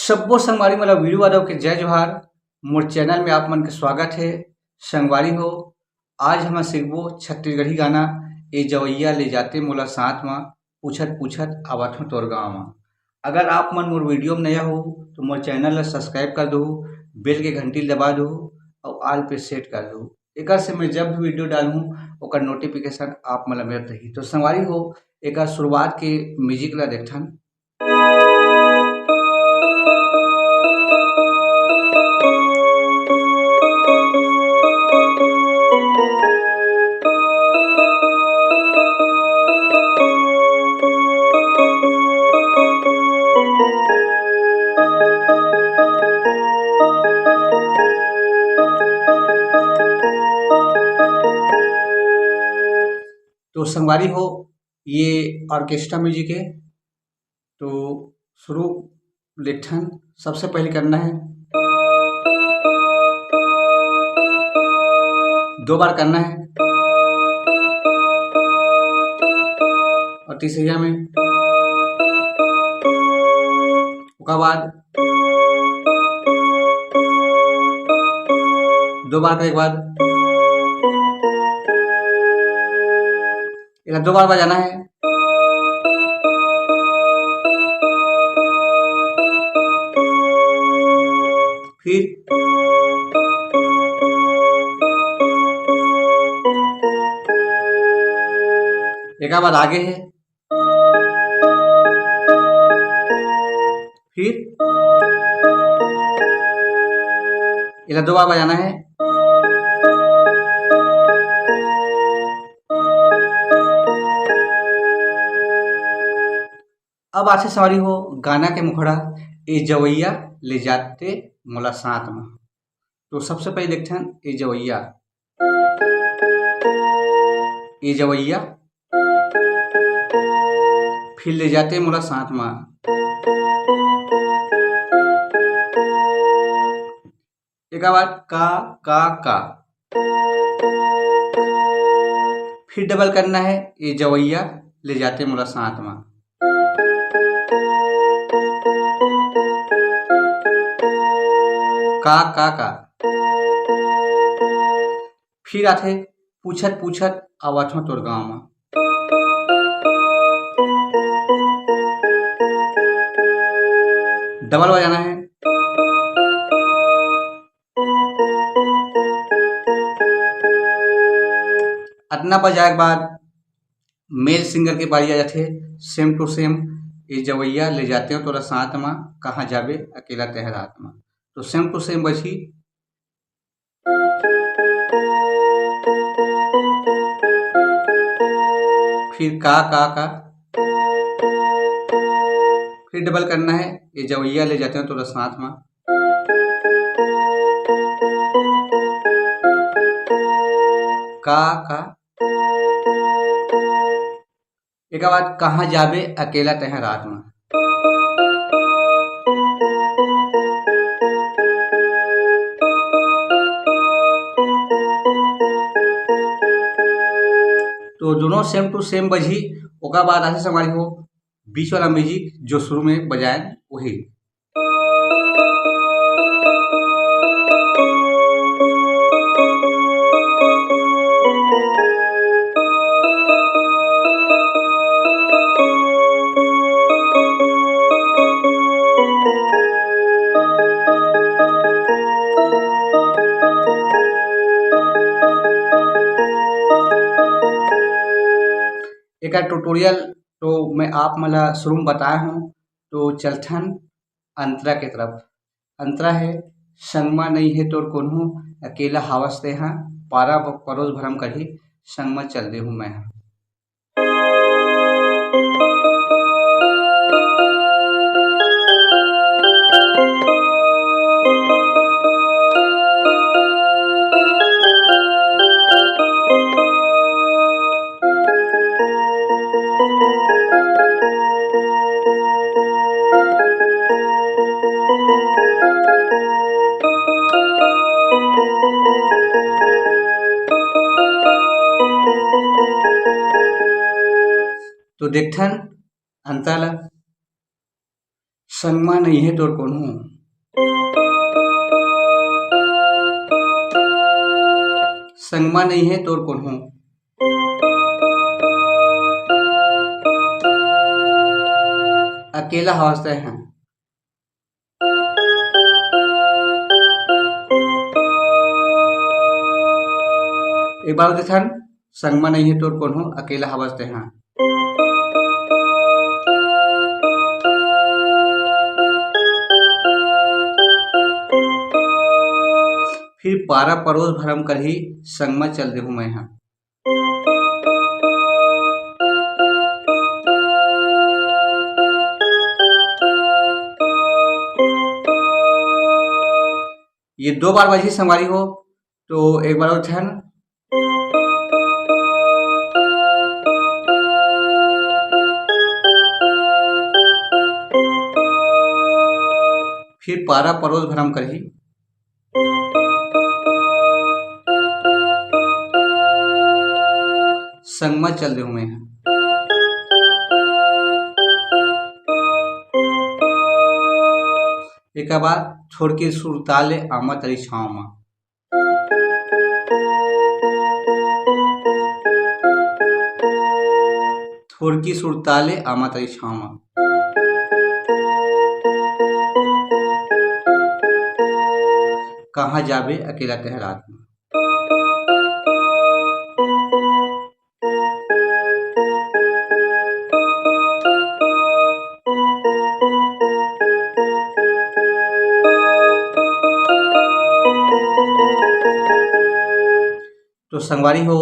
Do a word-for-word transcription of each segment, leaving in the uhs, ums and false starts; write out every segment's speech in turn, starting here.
सब्बो संगवारी मन ला वीरू यादव के जय जोहार। मोर चैनल में आप मन के स्वागत हे। संगवारी हो, आज हम सीखबो छत्तीसगढ़ी गाना ए जवैया ले जाते मोला साथ म, पूछत पूछत आवत हों तोर गाँव म। अगर आप मन मोर वीडियो में नया हो तो मोर चैनल ला सब्सक्राइब कर दो, बेल के घंटी दबा दो और ऑल पे सेट कर दो। एकर से मैं जब भी वीडियो डालूँ ओकर नोटिफिकेशन आप मन ला मिलत रही। तो संगवारी हो, एकर शुरुआत के म्यूजिक ला देखथन। तो संगवारी हो, ये ऑर्केस्ट्रा म्यूजिक है। तो शुरू लेठन, सबसे पहले करना है, दो बार करना है, और तीसरिया में, ओकर बाद दो बार करे के बाद एला दो बार बजाना है। फिर एकर बाद आगे है, फिर एला दो बार बजाना है। अब आथे संगवारी हो गाना के मुखड़ा, ए जवैया ले जाते मोला साथ म। तो सबसे पहले देखथन ए जवैया, ए जवैया, फिर ले जाते मोला साथ म। एकर बाद का, का, का, फिर डबल करना है, ए जवैया ले जाते मोला साथ म। का, का, का। फिर आथे, पूछत पूछत आवत हों तोर गाँव म। डबल बजाना है। अतना बजाए के बाद मेल सिंगर के बारी आ जाथे, same to same, ए जवैया ले जाते हों तोला साथ म, कहाँ जाबे अकेला तैं रात म। तो same to same बजही। फिर का, का, का, फिर डबल करना है, ए जवैया ले जाते हों तोला साथ म। का, का, एकर बाद कहाँ जाबे अकेला तैं रात म। तो दोनों same to same बजही, ओकर बाद आथे संगवारी हो बीच वाला music जो शुरू में बजाएन वही। एकर tutorial तो मैं आप मन ला शुरू में बताए हूँ, तो चलथन अंतरा के तरफ। अंतरा है, संगमा नइ हे तोर कोनो, अकेला हावस तेहा, पारा ब-, परोस भरम करही, संगमा चल दे हूँ मैं हा। तो देखथन अंतरा ला। संगमा नइ हे तोर कोनो, संगमा नइ हे तोर कोनो, अकेला हवस तैं ह। एक बार देथन, संगमा नइ हे तोर कोनो, अकेला हवस तैं ह। फिर पारा परोस भरम करही, संगमा चल देहूं मैं ह। ये दो बार बजही संगवारी हो, तो एक बार अउ ध्यान। फिर पारा परोस भरम करही, संगमा चल देहूं मैं ह। एकर बाद थोरकी सुरता ले आमा तरी छांव म। थोरकी सुरता ले आमा तरी छांव म। कहाँ जाबे अकेला तैं ह रात म। तो संगवारी हो,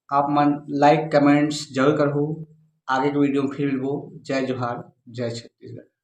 आप मन like comments जरूर करहू। आगे के video में फिर मिलबो। जय जोहार, जय छत्तीसगढ़।